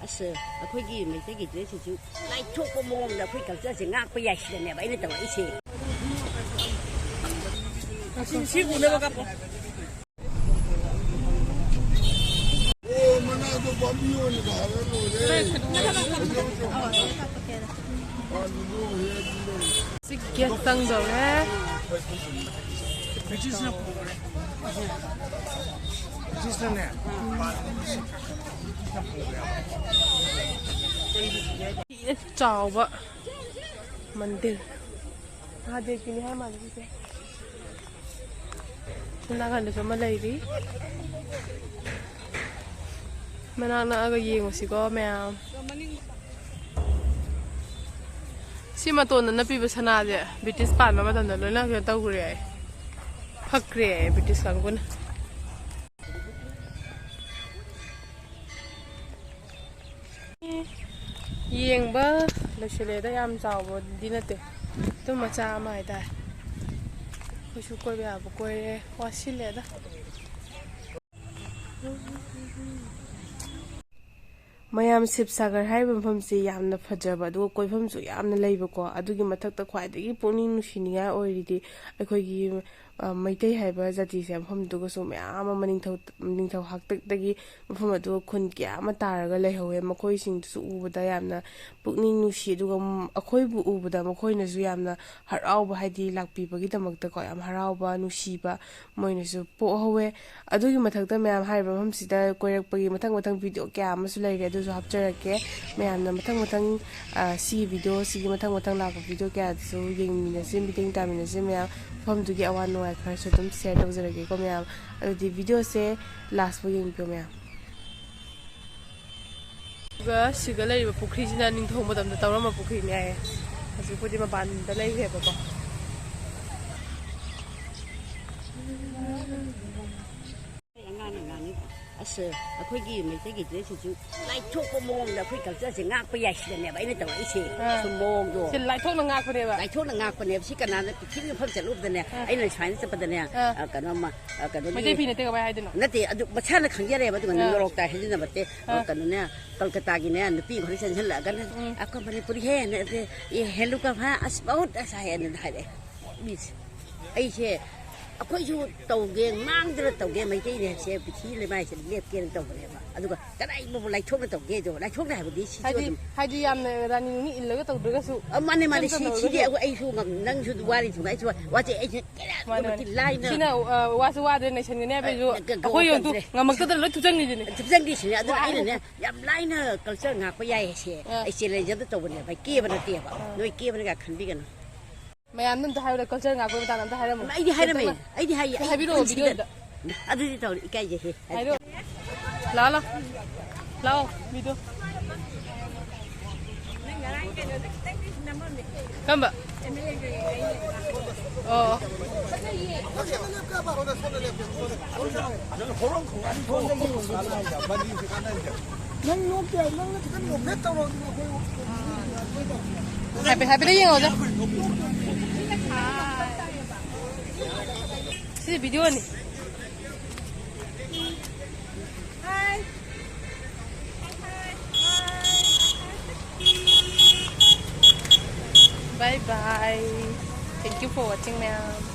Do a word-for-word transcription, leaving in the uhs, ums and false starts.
ꯑꯁ, ꯑꯩꯈꯣꯏꯒꯤ ꯃꯩꯇꯩꯒꯤ ꯗ꯭ꯔꯦꯁꯁꯤꯁꯨ ꯂꯥꯏꯊꯣꯛꯄ ꯃꯑꯣꯡꯗ ꯑꯩꯈꯣꯏ ꯀꯜꯆꯔꯁꯦ ꯉꯥꯛꯄ ꯌꯥꯏ ꯁꯤꯗꯅꯦꯕ ꯑꯩꯅ ꯇꯧꯔꯛꯏꯁꯦ꯫ ꯁꯤ, ꯁꯤ ꯎꯅꯕ ꯀꯥꯞꯄꯣ꯫ ꯑꯣ, ꯃꯅꯥꯗꯣ ꯄꯥꯝꯕꯤ ꯑꯣꯏꯅ ꯊꯥꯔ ꯂꯣꯏꯔꯦ꯫ ꯁꯤ ꯒꯦꯠ ꯆꯪꯗꯧꯔꯦ꯫ ꯕ꯭ꯔꯤꯇꯤꯁꯅ ꯄꯨꯈ꯭ꯔꯦ꯫ ꯕ꯭ꯔꯤꯇꯤꯁꯅꯅꯦ꯫ ꯊꯤꯅ ꯆꯥꯎꯕ ꯃꯟꯗꯤꯔ꯫ ꯃꯍꯥꯗꯦꯕꯀꯤꯅꯤ ꯍꯥꯏ ꯃꯥꯜꯂꯦ ꯁꯤꯁꯦ꯫ ꯁꯣꯝ ꯅꯥꯀꯟꯗꯁꯨ ꯑꯃ ꯂꯩꯔꯤ꯫ ꯃꯅꯥꯛ ꯅꯛꯑꯒ ꯌꯦꯡꯉꯨꯁꯤꯀꯣ ꯃꯌꯥꯝ꯫ ꯁꯤ ꯃꯇꯣꯟꯗ ꯅꯞꯄꯤꯕ ꯁꯅꯥꯁꯦ ꯕ꯭ꯔꯤꯇꯤꯁ ꯄꯥꯟꯕ ꯃꯇꯝꯗ ꯂꯣꯏꯅ ꯀꯩꯅꯣ ꯇꯧꯈ꯭ꯔꯦ ꯍꯥꯏ꯫ ꯐꯛꯈ꯭ꯔꯦ ꯍꯥꯏ ꯕ꯭ꯔꯤꯇꯤꯁ ꯀꯥꯡꯕꯨꯅ꯫ ꯌꯦꯡꯕ ꯂꯣꯏꯁꯤꯜꯂꯦꯗ, ꯌꯥꯝ ꯆꯥꯎꯕꯗꯤ ꯅꯠꯇꯦ, ꯑꯗꯨꯝ ꯃꯆꯥ ꯑꯃ ꯍꯥꯏꯇꯥꯔꯦ꯫ ꯑꯩꯈꯣꯏꯁꯨ ꯀꯣꯏꯕ ꯌꯥꯕ ꯀꯣꯏꯔꯦ, ꯋꯥꯁꯤꯜꯂꯦꯗ꯫ ꯃꯌꯥꯝ, ꯁꯤꯕꯁꯥꯒꯔ ꯍꯥꯏꯔꯤꯕ ꯃꯐꯝꯁꯤ ꯌꯥꯝꯅ ꯐꯖꯕ, ꯑꯗꯨꯒ ꯀꯣꯏꯐꯝꯁꯨ ꯌꯥꯝꯅ ꯂꯩꯕꯀꯣ꯫ ꯑꯗꯨꯒꯤ ꯃꯊꯛꯇ ꯈ꯭ꯋꯥꯏꯗꯒꯤ ꯄꯨꯛꯅꯤꯡ ꯅꯨꯡꯁꯤꯅꯤꯡꯉꯥꯏ ꯑꯣꯏꯔꯤꯗꯤ ꯑꯩꯈꯣꯏꯒꯤ, ꯑ, ꯃꯩꯇꯩ ꯍꯥꯏꯕ ꯖꯥꯇꯤꯁꯦ꯫ ꯃꯐꯝꯗꯨꯒꯁꯨ ꯃꯌꯥꯝ ꯑꯃ ꯅꯤꯡꯊꯧ, ꯅꯤꯡꯊꯧ ꯍꯥꯛꯇꯛꯇꯒꯤ ꯃꯐꯝ ꯑꯗꯨ ꯈꯨꯟ ꯀꯌꯥ ꯑꯃ ꯇꯥꯔꯒ ꯂꯩꯍꯧꯋꯦ꯫ ꯃꯈꯣꯏꯁꯤꯡꯗꯨꯁꯨ ꯎꯕꯗ ꯌꯥꯝꯅ ꯄꯨꯛꯅꯤꯡ ꯅꯨꯡꯁꯤ, ꯑꯗꯨꯒ ꯝ-, ꯑꯩꯈꯣꯏꯕꯨ ꯎꯕꯗ ꯃꯈꯣꯏꯅꯁꯨ ꯌꯥꯝꯅ ꯍꯔꯥꯎꯕ, ꯍꯥꯏꯗꯤ ꯂꯥꯛꯄꯤꯕꯒꯤꯗꯃꯛꯇꯀꯣ ꯌꯥꯝ ꯍꯔꯥꯎꯕ, ꯅꯨꯡꯁꯤꯕ ꯃꯣꯏꯅꯁꯨ ꯄꯣꯛꯍꯧꯋꯦ꯫ ꯑꯗꯨꯒꯤ ꯃꯊꯛꯇ ꯃꯌꯥꯝ, ꯍꯥꯏꯔꯤꯕ ꯃꯐꯝꯁꯤꯗ ꯀꯣꯏꯔꯛꯄꯒꯤ ꯃꯊꯪ ꯃꯊꯪ ꯚꯤꯗꯤꯑꯣ ꯀꯌꯥ ꯑꯃꯁꯨ ꯂꯩꯔꯦ, ꯑꯗꯨꯁꯨ ꯍꯥꯞꯆꯔꯛꯀꯦ꯫ ꯃꯌꯥꯝꯅ ꯃꯊꯪ ꯃꯊꯪ, ꯑ, ꯁꯤꯒꯤ ꯚꯤꯗꯤꯑꯣ, ꯁꯤꯒꯤ ꯃꯊꯪ ꯃꯊꯪ ꯂꯥꯛꯄ ꯚꯤꯗꯤꯑꯣ ꯀꯌꯥꯗꯁꯨ ꯌꯦꯡꯃꯤꯟꯅꯁꯤ, ꯃꯤꯠꯌꯦꯡ ꯇꯥꯃꯤꯟꯅꯁꯤ ꯃꯌꯥꯝ꯫ ꯃꯐꯝꯗꯨꯒꯤ ꯑꯋꯥ ꯅꯨꯡꯉꯥꯏ ꯈꯔꯁꯨ ꯑꯗꯨꯝ ꯁꯤꯌꯔ ꯇꯧꯖꯔꯒꯦꯀꯣ ꯃꯌꯥꯝ꯫ ꯑꯗꯨꯗꯤ ꯚꯤꯗꯤꯑꯣꯁꯦ ꯂꯥꯁ ꯐꯥꯎ ꯌꯦꯡꯕꯤꯌꯣ ꯃꯌꯥꯝ꯫ ꯑꯗꯨꯒ ꯁꯤꯒ ꯂꯩꯔꯤꯕ ꯄꯨꯈ꯭ꯔꯤꯁꯤꯅ ꯅꯤꯡꯊꯧ ꯃꯇꯝꯗ ꯇꯧꯔꯝꯕ ꯄꯨꯈ꯭ꯔꯤꯅꯦ ꯍꯥꯏꯌꯦ꯫ ꯍꯧꯖꯤꯛꯄꯨꯗꯤ ꯃꯄꯥꯟꯗ ꯂꯩꯈ꯭ꯔꯦꯕꯀꯣ꯫ ꯑꯉꯥꯡꯅ ꯉꯥꯡꯉꯤ꯫ ꯑꯁ, ꯑꯩꯈꯣꯏꯒꯤ ꯃꯩꯇꯩꯒꯤ ꯗ꯭ꯔꯦꯁꯁꯤꯁꯨ ꯂꯥꯏꯊꯣꯛꯄ ꯃꯑꯣꯡꯗ ꯑꯩꯈꯣꯏ ꯀꯜꯆꯔꯁꯦ ꯉꯥꯛꯄ ꯌꯥꯏ ꯁꯤꯗꯅꯦꯕ ꯑꯩꯅ ꯇꯧꯔꯛꯏꯁꯦ꯫ ꯑꯥ꯫ ꯁꯨꯝ ꯃꯑꯣꯡꯗꯣ ꯁꯤ ꯂꯥꯏꯊꯣꯛꯅ ꯉꯥꯛꯄꯅꯦꯕ꯫ ꯂꯥꯏꯊꯣꯛꯅ ꯉꯥꯛꯄꯅꯦꯕ꯫ ꯁꯤ ꯀꯅꯥꯅ ꯄ꯭ꯔꯤꯊꯤꯕꯤ ꯃꯐꯝ ꯆꯠꯂꯨꯕꯗꯅꯦ, ꯑꯥ꯫ ꯑꯩꯅ ꯁꯨꯃꯥꯏꯅ ꯆꯠꯄꯗꯅꯦ, ꯑꯥ꯫ ꯑ, ꯀꯩꯅꯣꯝꯃ, ꯑ, ꯀꯩꯅꯣꯒꯤ ꯃꯩꯇꯩ ꯐꯤ ꯅꯠꯇꯦ ꯀꯃꯥꯏ ꯍꯥꯏꯗꯣꯏꯅꯣ? ꯅꯠꯇꯦ, ꯑꯗꯨ ꯃꯁꯥꯅ ꯈꯪꯖꯔꯦꯕ꯫ ꯑꯗꯨꯒ ꯑꯥ꯫ ꯅꯣꯔꯣꯛꯇ ꯍꯥꯏꯖꯤꯟꯅꯕ ꯅꯠꯇꯦ꯫ ꯑ, ꯑꯥ꯫ ꯀꯩꯅꯣꯅꯦ, ꯀꯜꯀꯇꯥꯒꯤꯅꯦ ꯅꯨꯄꯤ ꯈꯔ ꯆꯪꯁꯤꯜꯂꯛꯑꯒꯅꯦ, ꯎꯝ꯫ "ꯑꯀꯣ ꯃꯅꯤꯄꯨꯔꯤ ꯍꯦ, ꯅꯠꯇꯦ, ꯌꯦ ꯍꯦꯂꯨ ꯀ ꯚꯥ ꯑꯁ ꯕꯍꯨꯠ ꯑꯁꯥ ꯍꯦ" ꯑꯅ ꯍꯥꯏꯔꯛꯑꯦ꯫ ꯃꯤꯁꯦ꯫ ꯑꯩꯁꯦ, ꯑꯩꯈꯣꯏꯁꯨ ꯇꯧꯒꯦ, ꯃꯥꯡꯗꯅ ꯇꯧꯒꯦ, ꯃꯩꯇꯩꯅꯦ ꯍꯥꯏꯁꯦ ꯄ꯭ꯔꯤꯊꯤꯕꯤ ꯂꯩꯃꯥꯏꯁꯤꯗ ꯂꯦꯞꯀꯦꯅ ꯇꯧꯕꯅꯦꯕ꯫ ꯑꯗꯨꯒ ꯀꯗꯥꯏꯕꯨ ꯂꯥꯏꯊꯣꯛꯅ ꯇꯧꯒꯦꯗꯣ, ꯂꯥꯏꯊꯣꯛꯅ ꯍꯥꯏꯕꯗꯤ ꯁꯤꯁꯨ ꯍꯥꯏꯗꯤ, ꯑꯗꯨꯝ ꯍꯥꯏꯗꯤ ꯌꯥꯝꯅ ꯔꯥꯅꯤ ꯅꯨꯡꯅꯤ ꯏꯜꯂꯒ ꯇꯧꯗ꯭ꯔꯒꯁꯨ, ꯑ, ꯃꯥꯅꯦ, ꯃꯥꯅꯦ, ꯏꯆꯝ ꯁꯤ, ꯆꯝꯅ ꯁꯤꯗꯤ ꯑꯣꯏꯔꯒꯁꯨ꯫ ꯑꯩꯈꯣꯏ, ꯑꯩꯁꯨ ꯉꯝ-, ꯅꯪꯁꯨ ꯋꯥꯔꯤꯁꯨ ꯉꯥꯏꯁꯨ ꯋꯥꯁꯦ ꯑꯩꯁꯦ ꯀꯌꯥ ꯃꯥꯅꯦ, ꯃꯥꯅꯦ꯫ ꯃꯇꯤꯛ ꯂꯥꯏꯅ ꯁꯤꯅ, ꯑ, ꯋꯥꯁꯨ ꯋꯥꯗ꯭ꯔꯦ, ꯅꯩꯁꯟꯒꯅꯤ ꯍꯥꯏꯕꯁꯨ ꯑ, ꯒ-, ꯒ-, ꯑꯩꯈꯣꯏ ꯌꯣꯟꯊꯣꯛ ꯉꯝꯗ꯭ꯔꯦ꯫ ꯉꯝꯃꯛꯇꯗꯅ ꯂꯣꯏ ꯊꯨꯞꯆꯟꯈꯤꯗꯨꯅꯤ꯫ ꯊꯨꯞꯆꯟꯈꯤꯁꯤꯅꯦ꯫ ꯑꯗꯨꯅ ꯋꯥ-, ꯑꯩꯅꯅꯦ, ꯌꯥꯝ ꯂꯥꯏꯅ ꯀꯜꯆꯔ ꯉꯥꯛꯄ ꯌꯥꯏ ꯍꯥꯏꯁꯦ ꯑ꯫ ꯑꯩ ꯆꯦꯂꯦꯟꯖ ꯑꯝꯇ ꯇꯧꯕꯅꯦꯕ, ꯑꯩ ꯀꯦꯕ ꯅꯠꯇꯦꯕ꯫ ꯑ꯫ ꯅꯣꯏ ꯀꯦꯕꯅꯒ ꯈꯟꯕꯤꯒꯅꯨ꯫ ꯃꯌꯥꯝꯗ ꯑꯝꯇ ꯍꯥꯏꯔꯣ, ꯀꯜꯆꯔ ꯉꯥꯛꯄꯒꯤ ꯃꯇꯥꯡꯗ ꯑꯝꯇ ꯍꯥꯏꯔꯝꯃꯣ꯫ ꯑꯩꯗꯤ ꯍꯥꯏꯔꯝꯃꯦ, ꯑꯝꯇ ꯑꯩꯗꯤ ꯍꯥꯏꯌꯦ, ꯑꯩ ꯍꯥꯏꯕꯤꯔꯛꯑꯣ, ꯄꯨꯟꯁꯤꯗ꯫ ꯚꯤꯗꯤꯑꯣꯗ꯫ ꯑꯗꯨꯗꯤ ꯇꯧꯔꯦ, ꯏꯀꯥꯏꯖꯩꯍꯦ꯫ ꯍꯥꯏꯔꯣ꯫ ꯂꯥꯛꯑꯣ, ꯂꯥꯛꯑꯣ꯫ ꯂꯥꯛꯑꯣ, ꯚꯤꯗꯤꯑꯣ꯫ ꯀꯝꯕ? ꯑꯣ꯫ ꯅꯪ ꯅꯣꯛꯇꯦ ꯍꯥꯏꯕ, ꯅꯪꯅ ꯈꯤꯇꯪ ꯅꯣꯛꯐꯦꯠ ꯇꯧꯔꯣ, ꯑꯗꯨꯒ ꯑꯩꯈꯣꯏ ꯍꯥꯏꯐꯦꯠ, ꯍꯥꯏꯐꯦꯠ ꯌꯦꯡꯉꯣꯁꯦ꯫ ꯁꯤ ꯚꯤꯗꯤꯑꯣꯅꯤ꯫ Bye bye. Thank you for watching, ma'am.